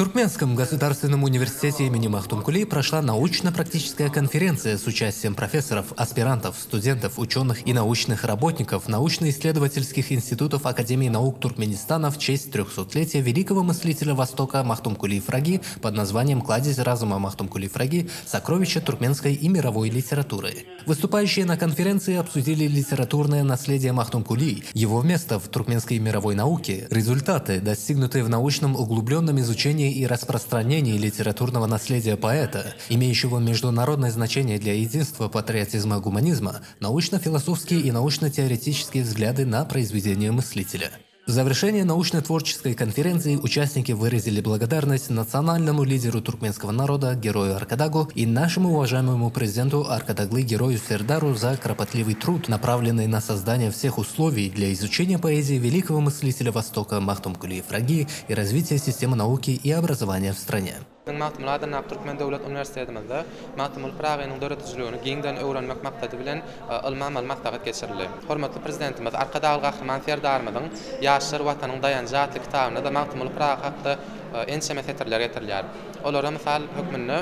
Туркменском государственном университете имени Махтумкули прошла научно-практическая конференция с участием профессоров, аспирантов, студентов, ученых и научных работников научно-исследовательских институтов Академии наук Туркменистана в честь 300-летия великого мыслителя Востока Махтумкули Фраги под названием «Кладезь разума Махтумкули Фраги. Сокровища туркменской и мировой литературы». Выступающие на конференции обсудили литературное наследие Махтумкули, его место в туркменской мировой науке, результаты, достигнутые в научном углубленном изучении и распространении литературного наследия поэта, имеющего международное значение для единства патриотизма и гуманизма, научно-философские и научно-теоретические взгляды на произведения мыслителя. В завершение научно-творческой конференции участники выразили благодарность национальному лидеру туркменского народа, герою Аркадагу и нашему уважаемому президенту Аркадаглы герою Сердару за кропотливый труд, направленный на создание всех условий для изучения поэзии великого мыслителя Востока Махтумкули Фраги и развития системы науки и образования в стране. Biziň Magtymguly adyndaky Türkmen döwlet uniwersitetimizde Magtymguly Pyragynyň döredijiligini giňden öwrenmek maksady bilen ylmy-amaly maslahat geçirildi. Hormatly Prezidentimiz Arkadagly Gahryman Serdarymyzyň Ýaşlar Watanyň daýanjy atly kitabynda-da Magtymguly Pyragy hakda ençeme setirler getirilýär. Olara mysal hökmünde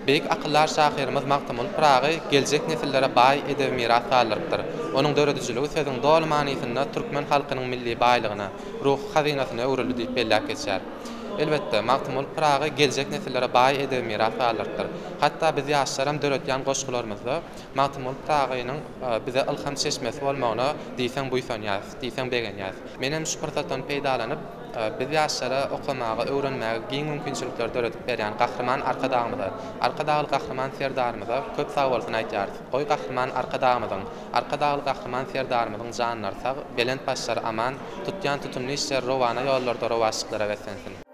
Beýik akyldar şahyrymyz Magtymguly Pyragy geljek nesillere baý edebi miras galdyrypdyr. Onuň döredijiligi sözüň doly manysynda türkmen halkynyň milli baýlygyna, ruhy hazynasyna öwrüldi diýip belläp geçýär. Elbetde, Magtymguly Pyragy geljek nesillere baý edebi miras galdyrypdyr. Hatda biz ýaşlaram döredýän goşgularymyzda Magtymguly Pyragynyň bize ylham çeşmesi bolmagyna diýseň buýsanýarys, diýseň begenýäris. Menem şu pursatdan peýdalanyp, biz ýaşlara okamaga, öwrenmäge giň mümkinçilikleri döredip berýän Gahryman Arkadagymyza, Arkadagly Gahryman Serdarymyza köp sagbolsun aýdýarys. Goý, Gahryman Arkadagymyzyň, Arkadagly Gahryman Serdarymyzyň janlary sag, belent başlary aman, tutýan tutumly işleri rowana ýollarda rowaçlyklara beslensin!